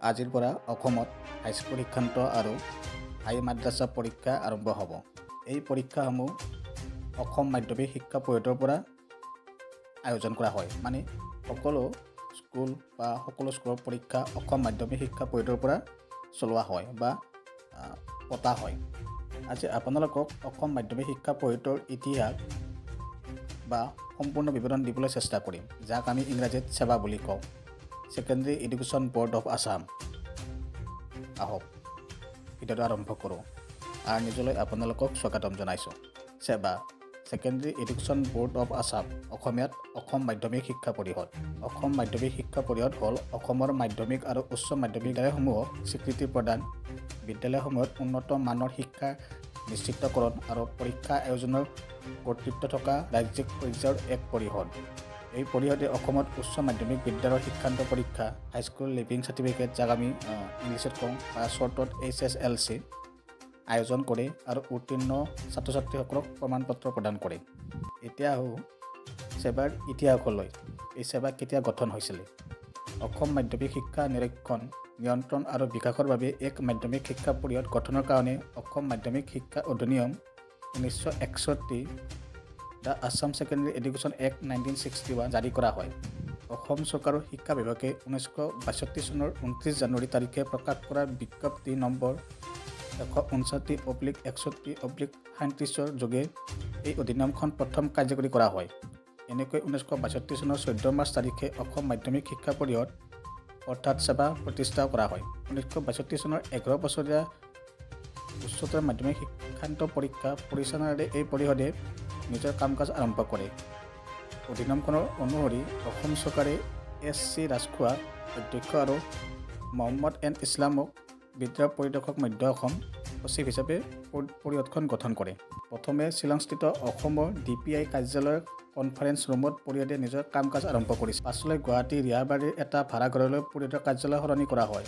আজিৰ পৰা অসমত হাইস্কুল শিক্ষান্ত আৰু হাই মাদ্ৰাছা পৰীক্ষা আৰম্ভ হ'ব। এই পৰীক্ষাসমূহ অসম মাধ্যমিক শিক্ষা পৰিষদৰ পৰা আয়োজন কৰা হয়। মানে সকলো স্কুল বা সকলো স্কুলৰ পৰীক্ষা অসম মাধ্যমিক শিক্ষা পৰিষদৰ পৰা চলোৱা হয় বা পতা হয়। আজি আপোনালোকক অসম মাধ্যমিক শিক্ষা পৰিষদৰ ইতিহাস বা সম্পূৰ্ণ বিৱৰণ দিবলৈ চেষ্টা কৰিম, যাক আমি ইংৰাজীত ছেবা বুলি কওঁ, Secondary Education Board of Assam। আহক, ভিডিঅ'টো আৰম্ভ কৰোঁ। আৰ নিজলৈ আপোনালোকক স্বাগতম জনাইছোঁ। SEBA, Secondary Education Board of Assam, অসমীয়াত অসম মাধ্যমিক শিক্ষা পৰিষদ। অসম মাধ্যমিক শিক্ষা পৰিষদ হ'ল অসমৰ মাধ্যমিক আৰু উচ্চ মাধ্যমিক বিদ্যালয়সমূহক স্বীকৃতি প্ৰদান, বিদ্যালয়সমূহত উন্নত মানৰ শিক্ষা নিশ্চিতকৰণ আৰু পৰীক্ষা আয়োজনৰ কৰ্তৃত্ব থকা ৰাজ্যিক পৰ্যায়ৰ এক পৰিষদ। এই পৰিষদে অসমত উচ্চ মাধ্যমিক বিদ্যালয়ৰ শিক্ষান্ত পৰীক্ষা, হাইস্কুল লিভিং চাৰ্টিফিকেট, যাক আমি ইংলিছত কওঁ বা শ্বৰ্টত এইচএছএলচি, আয়োজন কৰে আৰু উত্তীৰ্ণ ছাত্ৰ ছাত্ৰীসকলক প্ৰমাণপত্ৰ প্ৰদান কৰে। এতিয়া আহোঁ ছেবাৰ ইতিহাসলৈ। এই ছেবা কেতিয়া গঠন হৈছিলে? অসম মাধ্যমিক শিক্ষা নিৰীক্ষণ, নিয়ন্ত্ৰণ আৰু বিকাশৰ বাবে এক মাধ্যমিক শিক্ষা পৰিষদ গঠনৰ কাৰণে অসম মাধ্যমিক শিক্ষা অধিনিয়ম 1961, The Assam Secondary Education Act 1961 জাৰি কৰা হয়। অসম চৰকাৰৰ শিক্ষা বিভাগে 1962 চনৰ 29 জানুৱাৰী তাৰিখে প্ৰকাশ কৰা বিজ্ঞপ্তি নম্বৰ 159/61/37ৰ যোগে এই অধিনিয়মখন প্ৰথম কাৰ্যকৰী কৰা হয়। এনেকৈ 1962 চনৰ 14 মাৰ্চ তাৰিখে অসম মাধ্যমিক শিক্ষা পৰিষদ অৰ্থাৎ ছেবা প্ৰতিষ্ঠা কৰা হয়। 1962 চনৰ 11 বছৰীয়া উচ্চতৰ মাধ্যমিক শিক্ষান্ত পৰীক্ষা পৰিচালনাৰে এই পৰিষদে নিজৰ কাম কাজ আৰম্ভ কৰে। অধিনিয়মখনৰ অনুসৰি অসম চৰকাৰে এছ চি ৰাজখোৱাক অধ্যক্ষ আৰু মহম্মদ এন ইছলামক বিদ্যালয় পৰিদৰ্শক, মধ্য অসম সচিব হিচাপে পৰিষদখন গঠন কৰে। প্ৰথমে শ্বিলংস্থিত অসমৰ ডিপিআই কাৰ্যালয়ৰ কনফাৰেন্স ৰুমত পৰিষদে নিজৰ কাম কাজ আৰম্ভ কৰিছিল। পাছলৈ গুৱাহাটীৰ ৰিহাবাৰীৰ এটা ভাড়াঘৰলৈ পৰিষদৰ কাৰ্যালয় সলনি কৰা হয়।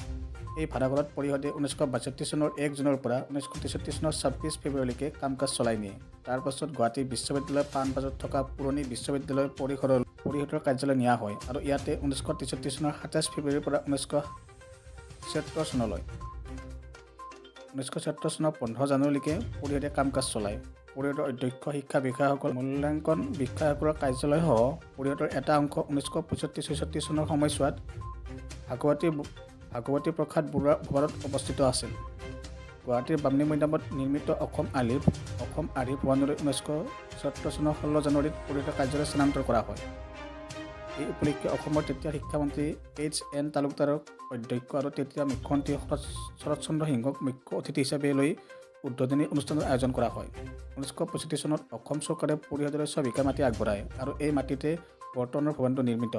এই ভাড়াঘৰত পৰিষদে 1962 চনৰ 1 জুনৰ পৰা 1963 চনৰ 26 ফেব্ৰুৱাৰীলৈকে কাম কাজ চলাই নিয়ে। তাৰ পাছত গুৱাহাটী বিশ্ববিদ্যালয়ৰ পাণবজাৰত থকা পুৰণি বিশ্ববিদ্যালয় পৰিসৰৰ পৰিষদৰ কাৰ্যালয় নিয়া হয় আৰু ইয়াতে 1963 চনৰ 27 ফেব্ৰুৱাৰীৰ পৰা 1976 চনলৈ, 1976 চনৰ 15 জানুৱাৰীলৈকে পৰিষদে কাম কাজ চলায়। পৰিষদৰ অধ্যক্ষ, শিক্ষা বিষয়াসকল, মূল্যাংকন বিষয়াসকলৰ কাৰ্যালয়সহ পৰিষদৰ এটা অংশ 1965-66 চনৰ সময়ছোৱাত ভাগৱতী প্ৰসাদ বৰুৱা ভৱনত অৱস্থিত আছিল। গুৱাহাটীৰ বামুণী মৈদামত নিৰ্মিত অসম আৰ্হি ভৱনলৈ 1976 চনৰ 16 জানুৱাৰীত পৰিষদৰ কাৰ্যালয় স্থানান্তৰ কৰা হয়। এই উপলক্ষে অসমৰ তেতিয়াৰ শিক্ষামন্ত্ৰী এইচ এন তালুকদাৰক অধ্যক্ষ আৰু তেতিয়াৰ মুখ্যমন্ত্ৰী শৰৎচন্দ্ৰ সিংহক মুখ্য অতিথি হিচাপে লৈ উদ্বোধনী অনুষ্ঠানৰ আয়োজন কৰা হয়। 1965 চনত অসম চৰকাৰে পৰিষদলৈ 6 বিঘা মাটি আগবঢ়ায় আৰু এই মাটিতে বৰ্তমানৰ ভৱনটো নিৰ্মিত।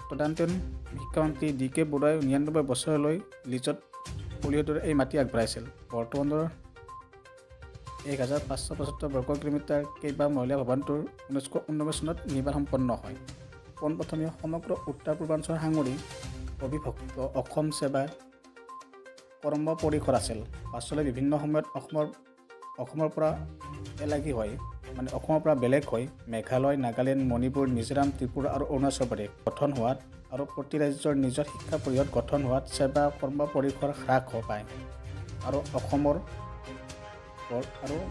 তদানীন্তন শিক্ষামন্ত্ৰী ডি কে বৰুৱাই 99 বছৰলৈ লিজত পৰিষদৰ এই মাটি আগবঢ়াইছিল। বৰ্তমানৰ 1575 বৰ্গ কিলোমিটাৰ কেইবা মহলীয়া ভৱনটোৰ 1989 চনত নিৰ্মাণ সম্পন্ন হয়। পোনপ্ৰথমে সমগ্ৰ উত্তৰ পূৰ্বাঞ্চল সাঙুৰি অবিভক্ত অসম ছেবাৰ কৰ্ম পৰিসৰ আছিল। পাছলৈ বিভিন্ন সময়ত অসমৰ পৰা এলাগী হৈ, মানে অসমৰ পৰা বেলেগ হৈ মেঘালয়, নাগালেণ্ড, মণিপুৰ, মিজোৰাম, ত্ৰিপুৰা আৰু অৰুণাচল প্ৰদেশ গঠন হোৱাত আৰু প্ৰতি ৰাজ্যৰ নিজৰ শিক্ষা পৰিষদ গঠন হোৱাত ছেবা কৰ্ম পৰিসৰ হ্ৰাস পায় আৰু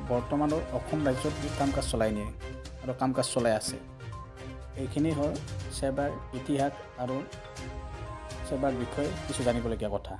বৰ্তমানৰ অসম ৰাজ্যত ই কাম কাজ চলাই নিয়ে আৰু কাম কাজ চলাই আছে। এইখিনি হ'ল ছেবাৰ ইতিহাস আৰু ছেবাৰ বিষয়ে কিছু জানিবলগীয়া কথা।